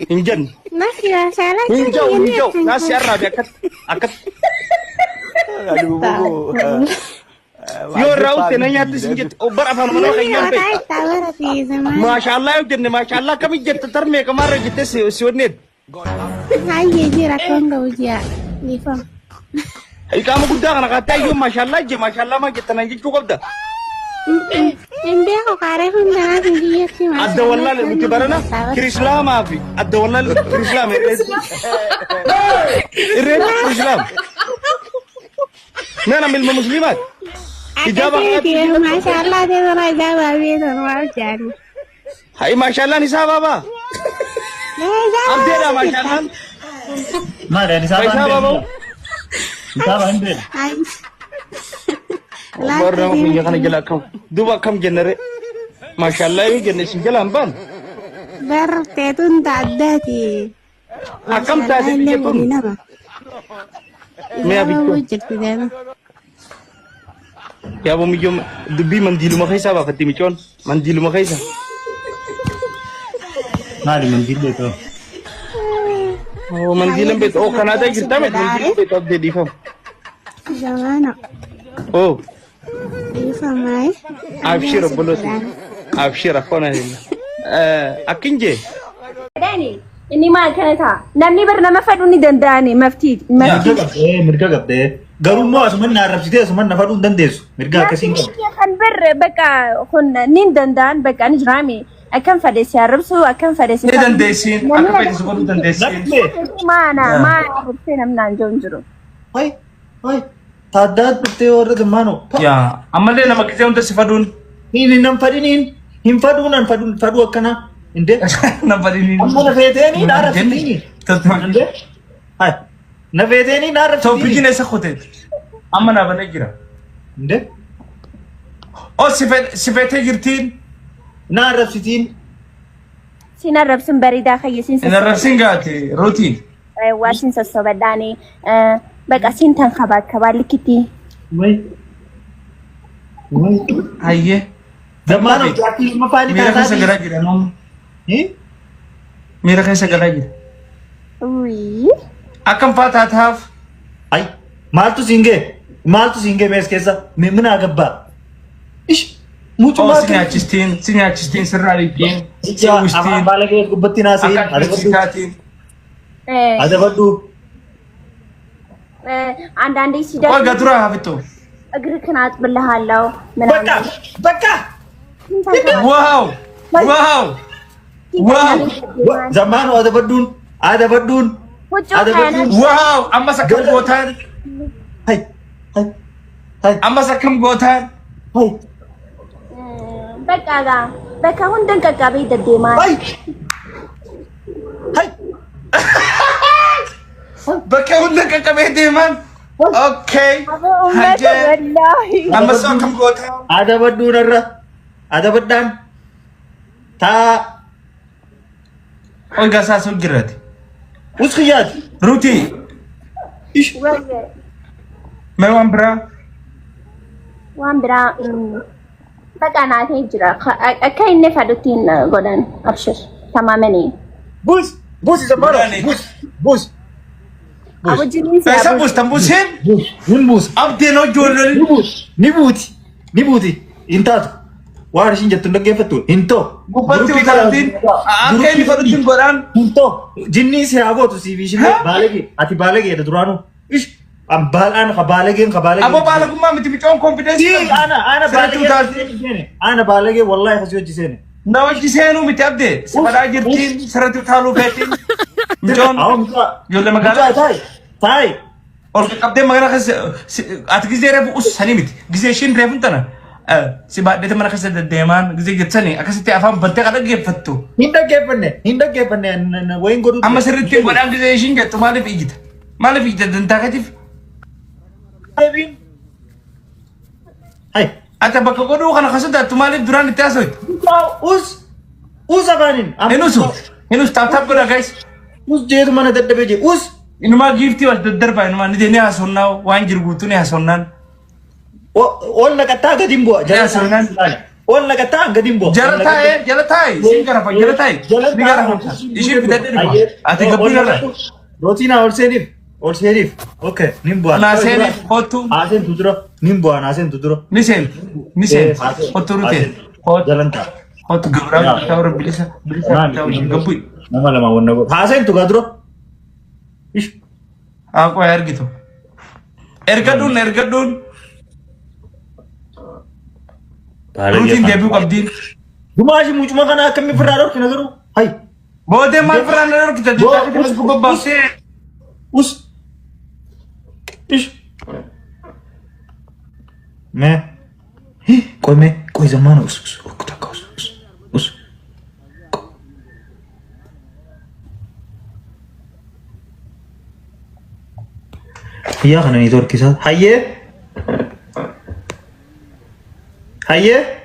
Hin jennu. Nasi maashaallah Hin jechuun ja'u hin inni ja'u. akkan Naassi kun. arraabe akkatti akkatti. Aduubu. Yoo irraa utte na nyaatti sin jette. Obbar afaan mana Namni keenyaan mataa beekta. itti barate zamaan. Maashaallah yoo jenne maashaallah akkamitti jette tarmee kamaarra jettee si si wanneen. Hayyee jira kan qabu ji'a. Dhiifama. Iqaama guddaa kana kaattee ayyoo maashaallah jee maashaallah maa jetta naan jechuu qabda. Hin beeku kaaree hundanaaf hin biyyatti Adda maashaallah wallaale jechuun nuti namni barana mataa barate. kirislaamaa fi adda wallaale kirislaama irreetti. Irreetti kirislaama. Mee nama ilma musliimaati. Hijaaba Akkasii kanaatti miti maashaallah ta'e sana hijaabaa beekan waan jaani. Hai maashaallaan isaa baabaa. Abdeedha maashaallaan. Maali ani saabaa Isaa hin baabaa. beeku. Saabaa hin beeku. Warra nama biyya kana jala akkam duuba akkam jennere. Maashaallah yoo jenne isin jala hin baanu. Barteetun taaddaati. Akkam taate biyya tun? Nama. Mee Hijaaba abichoo. jirti deema. Yaa bomiyyoo dubbii mandiiluma keessaa baafatti micoon mandiiluma keessa. Maali mandiillee ta'u. Oo mandiilan beektu oo kanaadaa jirtaa miti mandiilan beektu abdee dhiifama. Zamaana. Oo Dhiifamaay. abshir obbolooti abshir akkoona akkin jee. Dani, inni maal kana ta'a? Namni bar nama fadhuu ni danda'ani maftii. Mirga Maftii. qabdee mirga qabdee. Garuu immoo asuman na arrabsitee asuman na fadhuu hin dandeessu. Mirga akkasii hin qabdu. Kan bar bakka kun ni danda'an bakka ni jiraame. Akkan fadhe si arrabsu akkan fadhe si Ni dandeessiin akka feete si godhuu dandeessiin. Laphee. Maana maana arrabsee namni naan jiru hin jiru. Hai hai. Taaddaa dhuftee warra gammaanoo. Yaa ammallee nama gisee hunda si faduun. Hin hin fadhiniin hin fadhuun an fadhuun fadhuu akkanaa. Indee. Nan fadhiniin. Amma na feeteeni na arrabsitiini. Indee. Hai. Na feeteeni na arrabsitiini. Tooppikiin eessa kuteeti? Amma naa banee jira. Indee. Oo si feetee jirtiin. Na arrabsitiin. Sin arrabsin bareedaa kayya sin Hin arrabsin gaate ruutiin. Waa sin sossobadhaani. Baqa sin tan kabaa likitti. Wai. Wai. Hayyee. Zammaanoo jaartii lammaffaa ni Miira keessa taataa. galaa jira nama. Miira keessa galaa jira. Wii. Akkam faa taataaf. Ay, maaltu siin ga'e? Maaltu siin ga'e mees keessa? Mina gabbaa. Ish, Oo mucummaa si nyaachistiin si nyaachistiin sirraa dhiqxiin si Afaan uwwistiin baala kee gubbatti naasee. akka ati taatiin. Adabadhu. አንዳንዴ Qoy ሲደርስ gatura hafittu. እግርህን አጥብልሃለሁ Bakka, ምናምን bakka. Wow! Wow! Wow! Zammaanoo adabadhuun, adabadhuun. ውጭ Adabadhuun. Wow! Ammas akkam gootaan? Hai, hai, hai, Ammas akkam gootaan? hai, በቃ ጋ በቃ ሁንደን ቀቃቤ ደዴማ hai. Hai. Bakka hunda qaqqabee deeman. Okay. Hajee. ወላሂ Ammas akkam gootaan? Adabadhuun irra. Adabadhaan. Taa. Qoy gasaa sun jirrati. Uskiyyaati. Ruutii. Ish. Mee waan biraa? waan biraa በቃ ናቴ jira akka inni fadhutti hin godhan abshir tamaamanii Buus. Buusi zammaanoo. Buus. Buus. abujiniin si Eessa buustan buusin? Buus. Hin buusa. Abdeen hojjoollee. Ni buuti. Ni buuti. Ni buuti. Hin taatu. Waan ishiin jettu hin dhaggeeffattu. Hin ta'u. Gubbatti utaaltiin akka inni fadhutti hin godhan. Hin ta'u. Jinnii si haa gootu siif ishiin baalagee. Ati baalageedha duraanuu. Ish. An baalaan ka baalageen ka baalageen. Ammoo baalagummaa miti micoon konfidensi. Sii ana ana Sirriitti baalagee utaalti. seene. Ana baalagee wallahi kasii hojii seene. Na hojii seenuu miti abdee. Si fadhaa jirtiin sirriitti utaaluu feetiin. Micoon Awwa mucaa. ijoollee magaalaa. Mucaa taayi. Taayi. Ol qaqqabdee magaalaa keessa ati gizee reefu us sanii miti. Gizee ishiin reefu tana si baadheete mana keessa deddeemaan gizee jettanii akkasitti afaan bantee kan dhaggeeffattu. Hin dhaggeeffanne. Hin dhaggeeffanne wayin godhuu. Amma sirriitti godhaan gizee ishiin jettu maaliif iyyita? Maaliif iyyita dantaa keetiif? Deebiin. Hai. Ati bakka godhuu kana kan sodaattu maaliif duraan itti haasofte? Mucaa us. Us afaaniin. Hin usu. Hin usu taap taap godhaa guys. Us jeetu mana dadhabee jee. Us. Inumaa giiftii wal daddarbaa inumaa ni ni haasofnaa waan jiru guutuu ni haasofnaan. Ol naqattaa gadi hin bu'a. Ni haasofnaan. Ol naqattaa gadi hin bu'a. Jala taa'ee jala taa'e siin garafa jala taa'e Jala ni garafamta. Ishii fidadhe dhufa. Ati gabbuu irra. Rootii naa ol seeniif. Ol seeniif. Okay nin bu'a. Naa seeniif kottu. Haaseentu dura. Nin bu'a naaseentu dura. Ni seenti. Ni seenti. Kottu rutee. Kottu. Jalan ta'a. Kottu gabraa bittaa warra bilisa bilisa bittaa wajjin gabbuu. Nama lama wanna godhu. Haaseentu gaa dura. Ish. Haa qoy argitu. Ergadhuun ergadhuun. Ruutiin deebi'uu qabdiin. Gumaashi mucuma kana akkamii ofirraa dhorkina garuu? Hay. Boodee maal firraa na dhorkita jettee akka Facebook gobbaastee. Us. Ish. Mee. Qoy mee. Qoy zammaana us us. Takka us us. Us. Guyyaa kana niitoorkii isaa. Hayyee. Hayyee.